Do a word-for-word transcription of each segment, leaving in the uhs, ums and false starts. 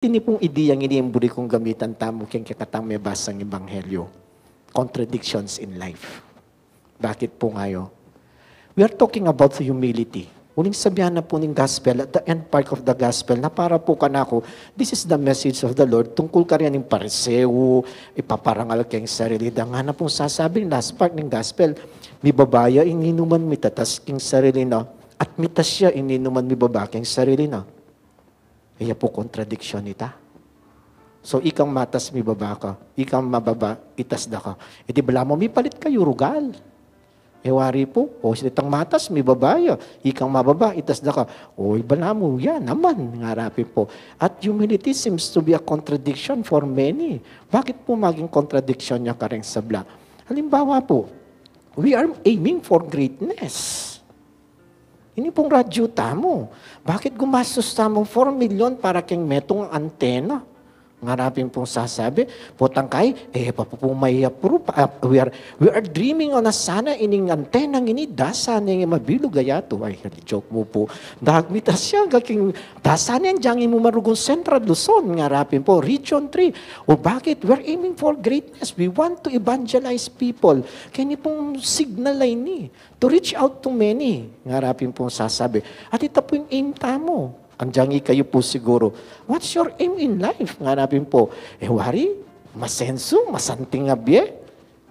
Ini pung idea ini ing buri kung gamitan tamu keng kekatamung mebasang ebanghelyo. Contradictions in life. Bakit pu ngeni? We are talking about humility. Uling sabian na pu ning gospel, at the end part of the gospel, na para pu kanaku, this is the message of the Lord, tungkul kareng Pariseo, ipaparangal keng sarili da. Ngana pung sasabi, last part ning gospel, mibaba ya ing ninuman mitatas keng sarili na, at mitas ya ing ninuman mibaba keng sarili na. Iya pu kontradiksyon ita. So, ikang matas mibaba ka, ikang mababa itas da ka. E di balamu mipalit kayu rugal. E wari pu, o itang matas mibaba ya, ikang mababa itas da ka. O, balamu ya naman, ngara pin pu. At humility seems to be a contradiction for many. Bakit pu maging kontradiksyon ya kareng sabla? Halimbawa pu, we are aiming for greatness. Ini pung radyo tamu. Bakit gumastus tamu four million para keng metung antena? Ngara pin pung sasabi, potang kai, e pa pu mai-approve, ah, we are, we are dreaming on a sana ining antena ngeni, dasa ne mabilug a yatu. Ay, joke mu pu. Dagmit a siya, gaking, dasa ne yang mu marugun Central Luzon, ngara pin pu, Region three. O bakit? We're aiming for greatness. We want to evangelize people. Keni pung signal a ini. To reach out to many, ngara pin pung sasabi. At ita pu ing aim tamu. Anggiyang ikayu pu siguru, what's your aim in life? Ngara pin pu. E wari, masensu, masanting a bie.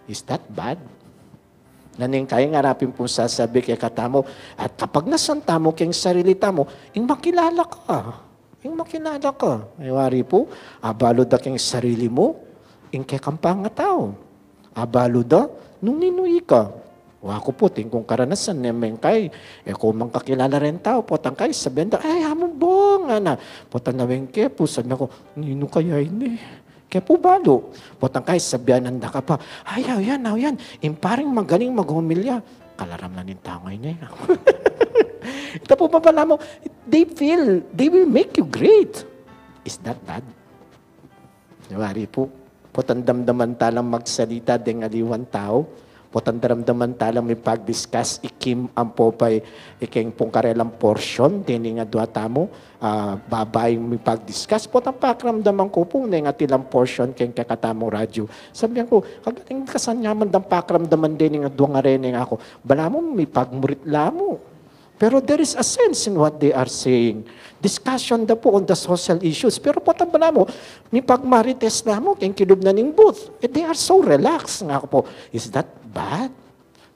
Is that bad? Nanu ing kaya, ngara pin pung sasabi kekatamu, at kapagnasan tamu keng sarili tamu, ing makilala ka. Ing makilala ka. E wari pu, abalu da keng sarili mu, ing kekang pangatau. Abalu da, nung ninu ika. Wa ku pu, atin kung karanasan ne, mengkai, e ku mang kakilala reng tau, potang kai, sabian da, ay, amu bong, ngana. Potang lawen ke pu, sabian ku, ninu kaya ini? Ke pu balu. Potang kai, sabian da ka pa, ay, ayan, ayan, ing pareng magaling maghomilya. Kalaram na ning tau ngeni. Ita pu, balamu, they feel, they will make you great. Is that bad? Wari pu, potang damdaman ta lang magsalita deng aliwang tau, potang daramdaman ta lang mipag-discuss, ikim ampo pa'y ikeng pung karelang portion, deni ing adwa tamu, ah, babaing mipag-discuss, potang pakiramdaman ku pu, neng atilang portion keng kekatamung radyo. Sabian ku, kagaling, kasanyaman dang pakiramdaman deni ing adwa ngeni, ngana ku, balamu mipagmurit la mu. Pero there is a sense in what they are saying. Discussion da pu on the social issues. Pero potang balamu, mipagmarites la mu keng kilub na ning booth. E, they are so relaxed, ngana ku pu. Is that bad?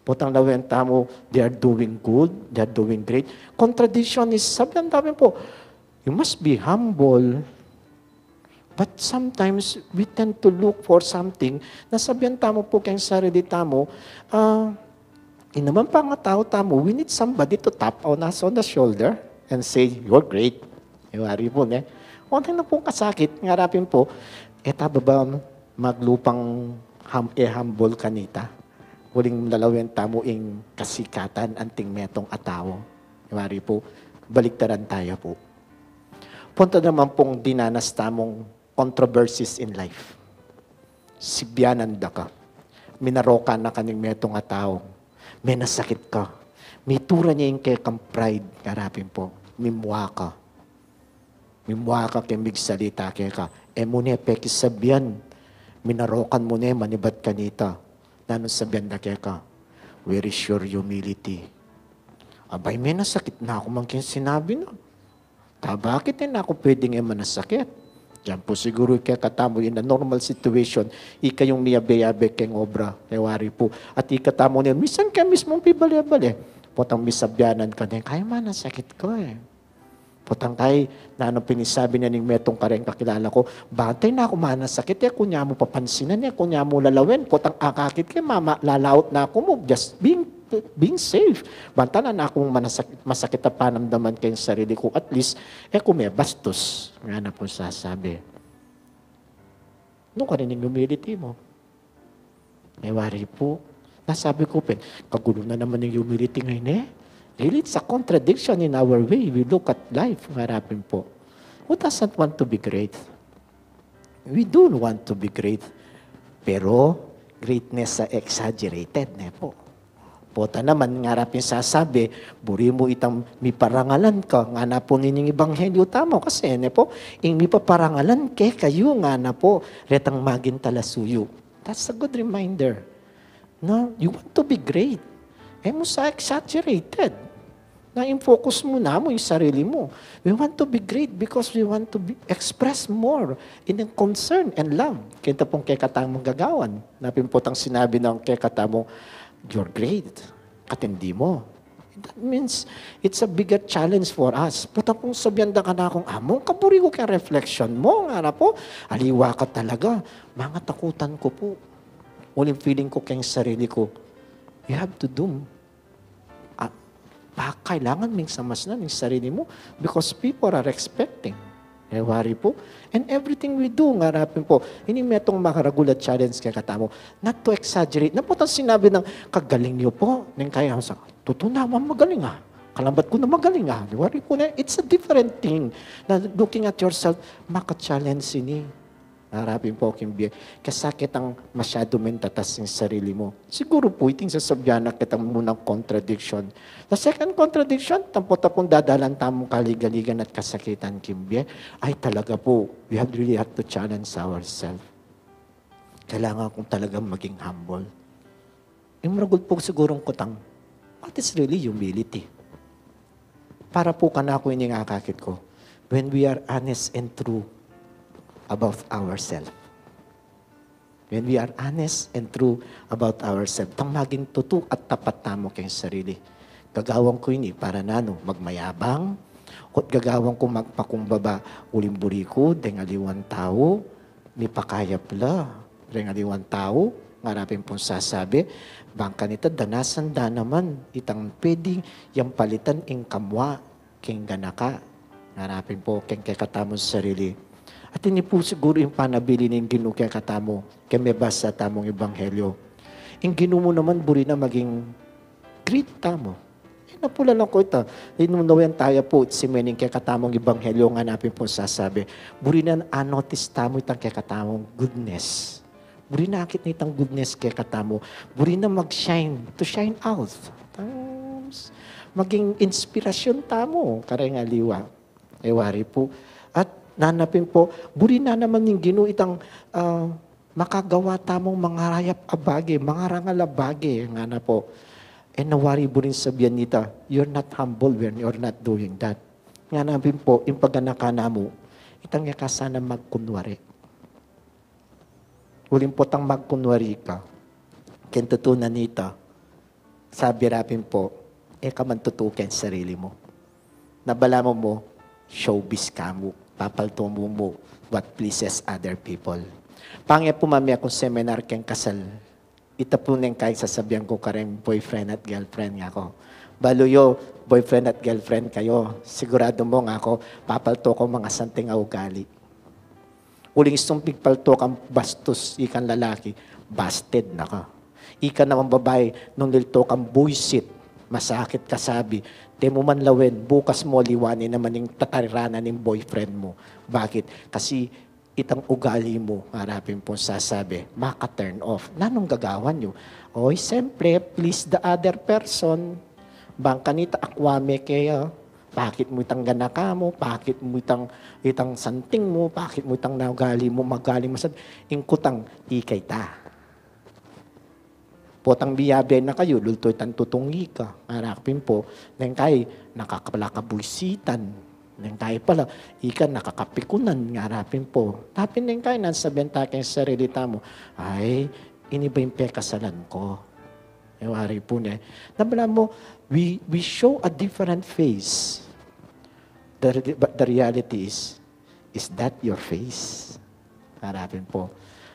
Potang lawen tamu, they are doing good, they are doing great. Contradiction is, sabian da pin pu, you must be humble. But sometimes, we tend to look for something na sabian tamu pu keng sarili tamu, ah, ing naman pangatau tamu, we need somebody to tap on us on the shoulder and say, "You're great." E wari pu, ne? Oneng na pung kasakit, ngara pin pu, e ta ba maglupang ham-, e humble kanita. Uling lalawen tamu ing kasikatan anting metung a tau. E wari pu, baliktaran taya pu. Potang naman pung dinanas tamung controversies in life. Sibianan da ka. Minarokan na ka ning metung a tau. Menasakit ka. Mitura ne ing kekang pride, ngara pin pu. Mimua ka. Mimua ka keng migsalita keka. E mu ne pekisabian. Minarokan mu ne manibat kanita. Nanung sabian da keka? Where is your humility? Abay, menasakit na ku man keng sinabi na. Ta bakit e na ku pwedeng e manasakit? Diyan pu siguru kekatamu in a normal situation, ikayung miyabe-yabe keng obra, e wari pu. At ikatamu ne, minsan ke mismung pibale-bale. Potang misabianan ka ne, kaya manasakit ka e. Potang kai, nanung pinisabi na ning metung kareng kakilala ku, bantay na ku manasakit e, kunya mu papansinan e, kunya mu lalawen, potang akakit ke, mama, lalaut na ku mu, just being being safe. Bantay na ku manasakit, masakit a panamdaman keng sarili ku, at least, e ku mebastus. Ngana pung sasabi. Nu karin ing humility mu? E wari pu. Nasabi ku pin, kagulu na naman ing humility ngeni e. Really, it's a contradiction in our way we look at life, ngara pin pu. Who doesn't want to be great? We do want to be great. Pero, greatness a exaggerated, ne pu? Pota naman, ngara pin sasabi, buri mu itang miparangalan ka, ngana pu ning ebanghelyo tamu, kasi ne pu, ing mipaparangalan kekayu, ngana pu, retang maging talasuyu. That's a good reminder. No, you want to be great. E mu sa exaggerated. Na ing focus mu namu ing sarili mu. We want to be great because we want to be, express more in concern and love. Keta pung kekatamung gagawan. Ngana pin potang sinabi nang kekatamu, "You're great. Katindi mu." That means, it's a bigger challenge for us. Pota pung sabian da kanakung, "Among kaburi ku keng reflection mu, ngana pu, aliwa ka talaga. Mangatakutan ku pu. Uling feeling ku keng sarili ku." You have to do. Ah, pa, kailangan ming samasnan ing sarili mu because people are expecting. E wari pu. And everything we do, ngara pin pu, ini metung makaragul a challenge kekatamu. Not to exaggerate. Na potang sinabi nang, "Kagaling yu pu." Neng kaya sa, "Tutu naman magaling, ah. Kalambat ku na magaling, ah." E wari pu ne, it's a different thing. Na looking at yourself, maka-challenge ini. Ngara pin pu king bie, kasakit ang masyadu mentatas ing sarili mu. Siguru pu, iting sasabian na ketang munang contradiction. The second contradiction, tampo ta pung dadalan tamung kaligaligan at kasakitan king bie, ay talaga pu, we have really have to challenge ourselves. Kailangan kung talagang maging humble. Ing maragul pu sigurung kutang, what is really humility? Para pu kanaku ini ing akakit ku, when we are honest and true about ourselves. When we are honest and true about ourselves, tang maging tutu at tapat tamu keng sarili. Gagawan ku ini para nanu, magmayabang, ot gagawan ku magpakumbaba uling buri ku deng aliwang tau, mipakayap la reng aliwang tau, ngara pin pung sasabi, bang kanita danasan da naman itang pwedeng yang palitan ing kamua keng ganaka, ngara pin pu keng kekatamung sarili. At ini pu siguru ing panabilin ning Ginu kekatamu, keng mebasa tamung ebanghelyo. Ing Ginu mu naman buri na maging great tamu. E na pu lalang ku ita, inunawen taya pu, simening kekatamung ebanghelyo ngana pin pung sasabi, buri na a-notice tamu itang kekatamung goodness. Buri na akit na itang goodness kekatamu. Buri na mag-shine, to shine out. Tapos, maging inspirasyon tamu kareng aliwa. E wari pu. At ngana pin pu, buri na naman ning Ginu itang, ah, makagawa tamung mangarayap a bage, mangarangal a bage, ngana pu. E na wari buring sabian nita, "You're not humble when you're not doing that." Ngana pin pu, ing paganaka namu, itang e ka sana magkunwari. Uling potang magkunwari ka, keng tutu na nita, sabi ra pin pu, e ka man tutu keng sarili mu. Na balamu mu, showbiz ka mu, papaltu mu mu what pleases other people. Pange pu mamie kung seminar keng kasal, ita pu neng kai sasabian ku kareng boyfriend at girlfriend, ngaku, "Balu yu, boyfriend at girlfriend kayu, siguradu mu," ngaku, "papaltu kang mangasanting a ugali." Uling istung pigpaltu kang bastus, ikang lalaki, busted na ka. Ika naman babai, nung liltu kang buisit, masakit kasabi, te mu man lawen, bukas mu aliwani naman ing tatariranan ning boyfriend mu. Bakit? Kasi itang ugali mu, ngara pin pung sasabi, maka-turn off. Nanung gagawan yu? Oy, siyempre, please the other person. Bang kanita, akwa me keya, pakit mu itang ganaka mu, pakit mu itang, itang santing mu, pakit mu itang naugali mu, magaling masad, ing kutang, ikay ta. Potang biyabe na kayu, lultu itang tutung ika, ngara pin pu, neng kai, nakakapala kabuisitan, neng kai pala, ika nakakapikunan, ngara pin pu. Tapi neng kai, nanu sabian ta keng sarili tamu, ay, ini ba ing pekasalan ku? E wari pu ne. Na balamu, we, we show a different face. The, re- but the reality is, is that your face? Harapin pu.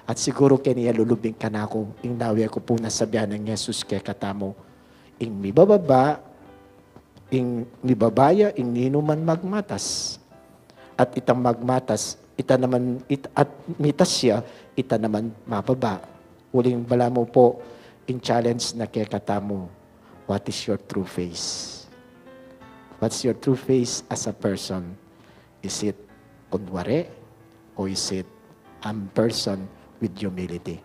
At siguru keni a lulubing kanaku, ing nawe ku pu na sabian nang Jesus kekatamu, ing mibababa, ing mibaba ya, ing ninuman magmatas. At itang magmatas, ita naman, it, at mitas ya, ita naman mababa. Uling balamu pu, ing challenge na kekatamu, what is your true face? What's your true face as a person? Is it kunwari? O is it a person with humility?